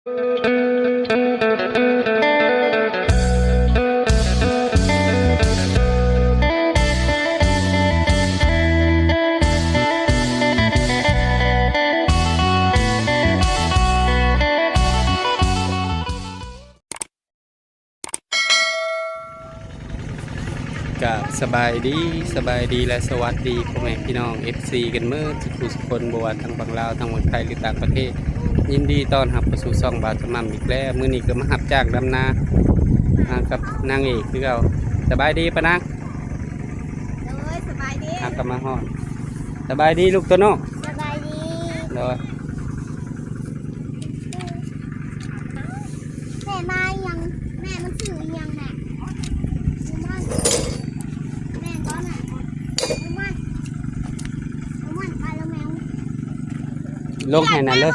ກາບສະບາຍດີ, ສະບາຍດີ ແລະ ສະຫວັດດີພໍ່ແມ່ພີ່ນ້ອງ ເອັຟຊີ ກັນເໝິດສູ່ຜູ້ສູ່ຄົນ, ບໍ່ວ່າທາງຝັ່ງລາວ, ທາງຝັ່ງໄທ ຫຼື ຕ່າງປະເທດ. ຍິນດີຕ້ອນຮັບເຂົ້າສູ່ຊ່ອງບ່າວຈຳມ່ຳອີກແລ້ວ. ມື້ນີ້ກໍມາຮັບຈ້າງດຳນາ ມາກັບນາງເອກຄືເກົ່າ. ສະບາຍດີປ້ານາງ. ໂດຍ ສະບາຍດີ. ຫາກໍມາຮອດ. ສະບາຍດີລູກໂຕໂນ້. ສະບາຍດີ. ໂດຍ. ແມ່ມາອີ່ຫຍັງ? ແມ່ມັນຊື່ອີ່ຫຍັງແມ່? ແມ່ນບໍ່ແມ່? ແມ່ນບໍ່? ປາລະແມວ ລົງໃຫ້ນະເລີຍ.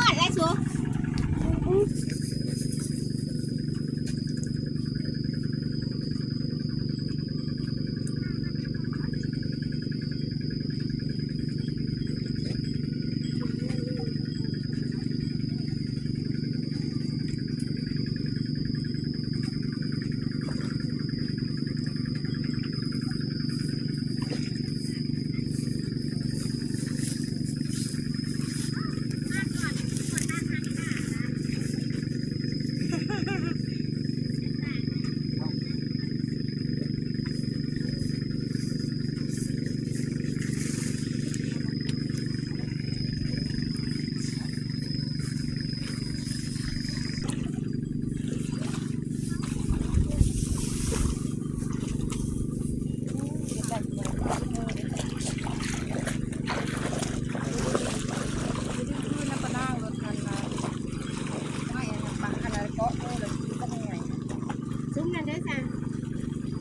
ຊຸມນັ້ນເດ້ຊະ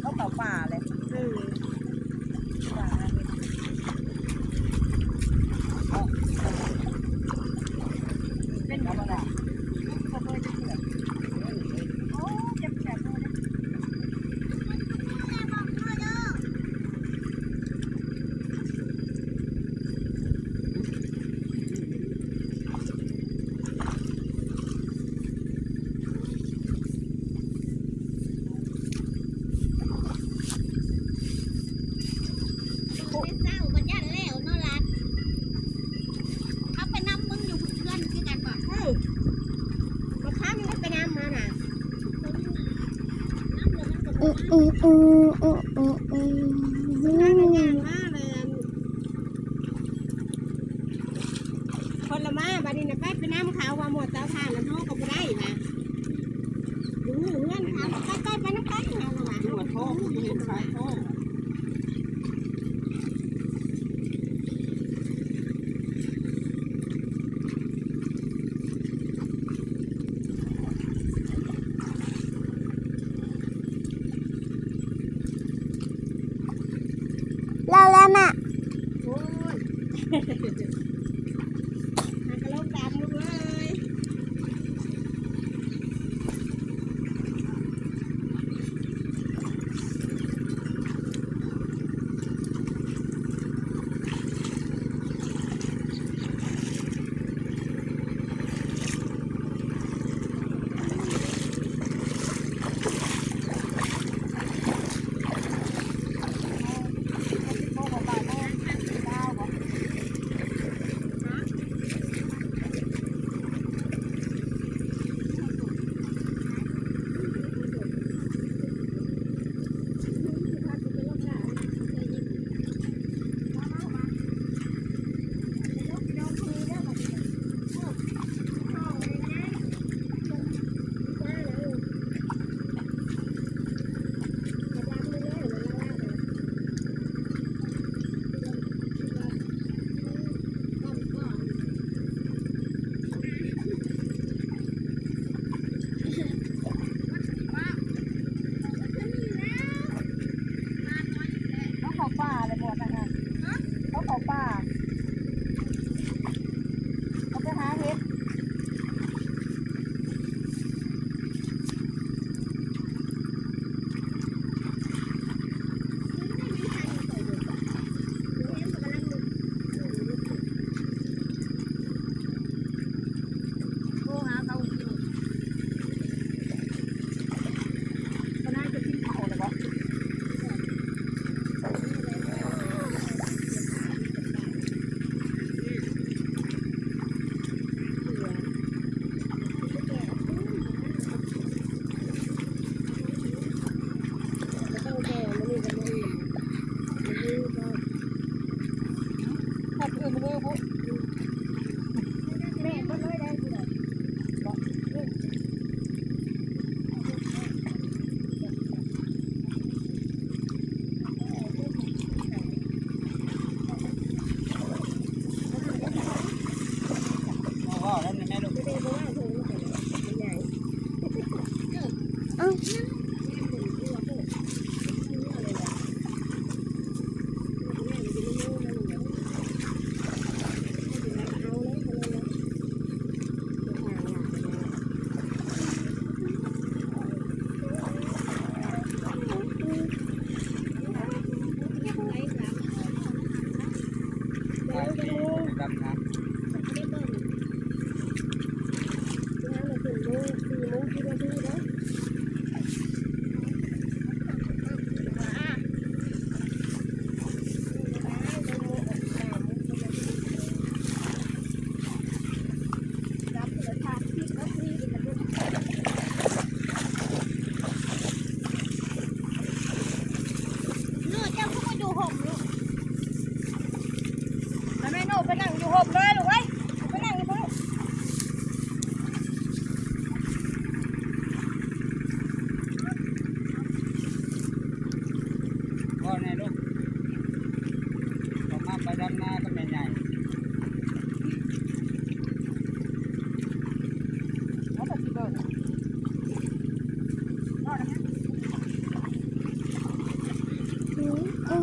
ເຂົາເຂົ້າປ່າແຫຼະ. ເອີ ເປັນບໍ່ລະ? ໂອ້ ເຈັບແສບ. ແຕ່ເຊົ້າບັດຢ້ານແລ້ວເນາະຫຼານ. ເຂົາໄປນຳມຶງຢູ່ເຮືອນຄືກັນບໍ່? ເອີ ບັກຄາມຍັງໄດ້ໄປນຳມານະ. ອື ອື ອື ອື ອື ອື ອື ພາກັນຍ່າງມາແລ້ວ. ຄົນລະມາ ບາດນີ້ນະ ໄປ ໄປນຳເຂົາວ່າໝົດເຕົາຖ່ານລະ ເຮົາກໍບໍ່ໄດ້ວ່າ ຢູ່ເຮືອນເຂົາ ໄປ ໄປ ໄປນຳກັນ ເຮົາວ່າ ຕົວະໂທ ບໍ່ເຫັນສາຍໂທ. ແລ້ວແຫຼະແມ່. ໂອ້ຍ ຫາກະລົງດຳລູກເອີຍ.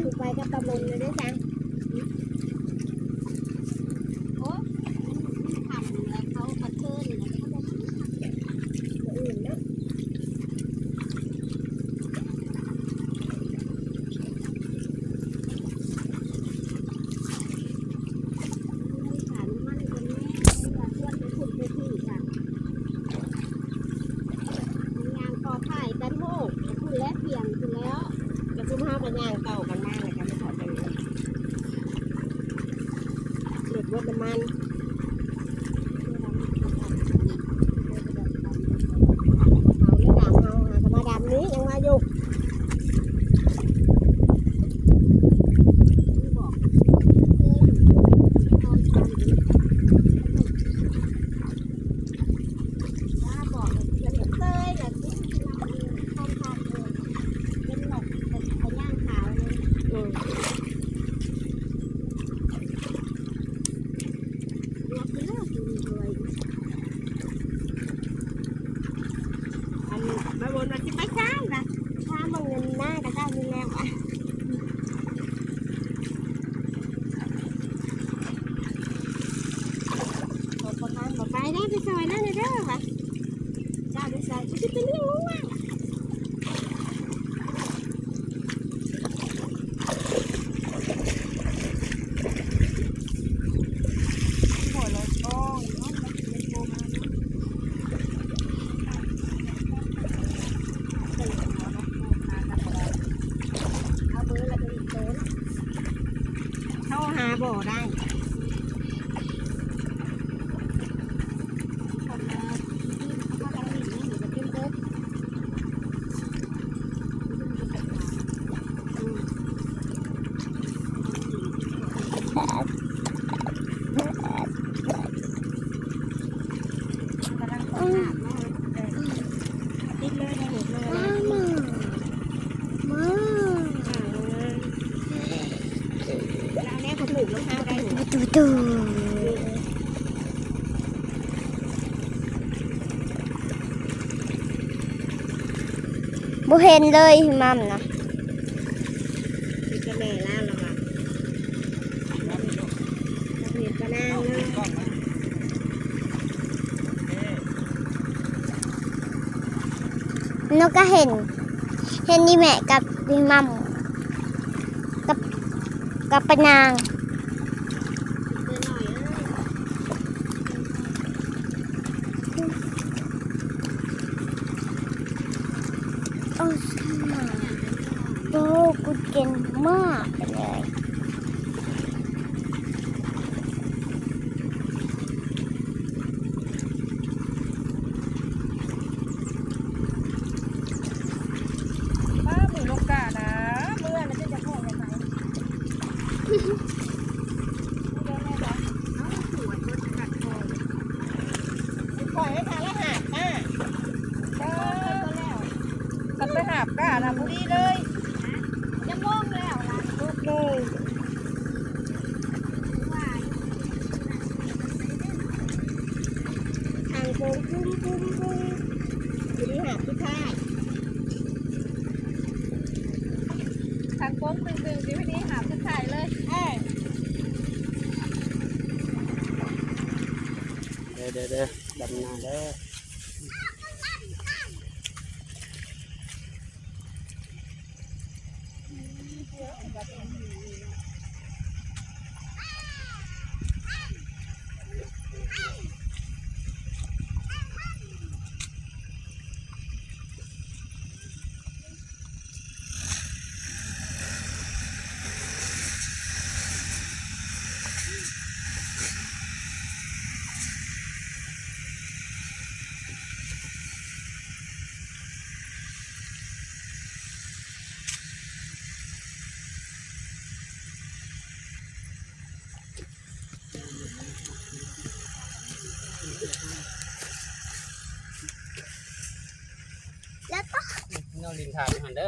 ຄືໄປກັບປາມົນເລີຍເດ້ຊັ້ນ. ໂອ້ຍ ມັນຄ່ຳແລ້ວ ເຂົາກະເຊີນແລ້ວ ເຂົາບໍ່ມາມື້ອື່ນເນາະ. ຍ່າງຕໍ່ທ້າຍກັນໂຫ ພຸ້ນແຫຼະ ທ່ຽງພຸ້ນແລ້ວ ກະຊຸມເຮົາກະຍ່າງຕໍ່ກັນມາ ແລ້ວກະມາເຂົ້າໄປລົດເບິດນ້ຳມັນ. ເອົາເລີຍດຳ ເຮົາຫາກະມາດຳນີ້ ຍັງວ່າຢູ່. ອັນ ມາວົນວ່າຊິໄປໃສນະ ພາມາເງິນນາກະເຈົ້ານີ້ແລ້ວ ບໍ່ໄປເດ້ ໄປຊ່ອຍລາວແດ່ເດີວ່າ ເຈົ້າໄປໃສ ຊິໄປລ້ຽງງົວ. ໂທຫາບໍ່ໄດ້. ບໍ່ເຫັນເລີຍໝ່ຳນະ ມີແຕ່ແມ່ລາວລະວ່າ ເຫັນກະນາງເລີຍ. ນົກກະເຫັນ ເຫັນອີ່ແມ່ກັບອີ່ໝ່ຳ ກັບ ກັບປານາງ. ໂອ້ ສະມາ ໂຕກຸດເກັ່ງມາກເລີຍ. ປ້າ ມື້ລົງການະ ເມື່ອນະ ເຈົ້າຈະພໍ້ຍັງໄງ? ຂ້ອຍໄປຫາບກ້າ ເອີ ຄັນໄປຫາບກ້ານະ ພໍດີເລີຍ. ຈະໂມງແລ້ວລະ ລຸກເລີຍ. ທາງໂຄ້ງປຸ້ມໆໆ ຢູ່ທີ່ຫາບສຸດທ້າຍ ທາງໂຄ້ງຕຶງໆ ຢູ່ທີ່ຫາບສຸດທ້າຍເລີຍ. ເອີ ເດີໆໆ ດຳນາເດີ. ແລ້ວກໍ ນອນຫຼິ້ນຖ່າຍຢູ່ຫັ້ນເດີ.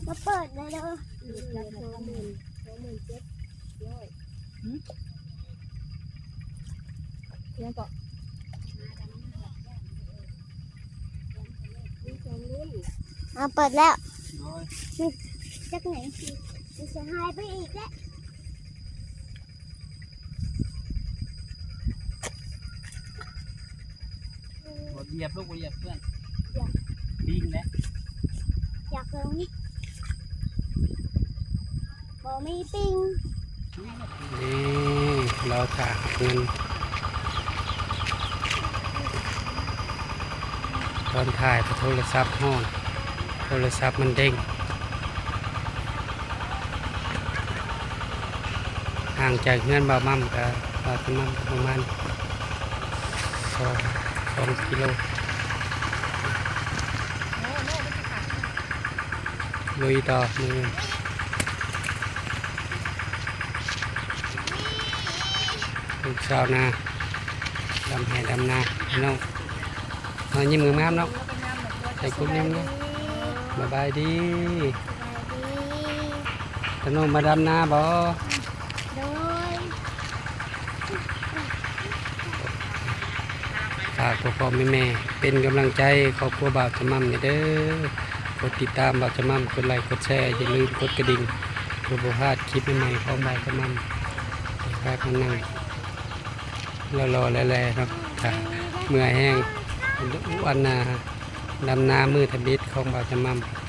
ก็เปิดเลยเด้อ สองหมื่น สองหมื่นเจ็ดร้อย หืม ยังเกาะ มีสองรุ่น เอาเปิดแล้ว โดย จักไหน มันจะหายไปอีกแล้ว บ่เหยียบลูก บ่เหยียบเพื่อน เหยียบ ปิงแหละ อยากลง บ่มีปิง ນີ້ รอถ่าเงิน ตอนถ่ายโทรศัพท์ฮ้อน โทรศัพท์มันเด้ง ห่างจากเฮือนบ่าวม่ำกะ บ่าวม่ำกะประมาณสอง สองกิโล ลุยต่อ มือ ลูกสาวนา ดำไฮ่ดำนา พี่น้อง เอายิ้มงามๆ เนาะ ใส่กุ๊บนิ่มเนาะ สบายดี สบายดี ตาโนมาดำนาบ่ โดย ฝากพ่อๆ แม่ๆ เป็นกำลังใจครอบครัวบ่าวจำม่ำเด้อ กดติดตามบ่าวจำม่ำ กดไลค์ กดแชร์ อย่าลืมกดกระดิ่ง เพื่อบ่พลาดคลิปใหม่ๆ ของบ่าวจำม่ำ ฝากมันนั่ง หล่อๆ แหล่ๆ เนาะ เมื่อยแฮง อันนา ดำนามื้อทำอิฐของบ่าวจำม่ำ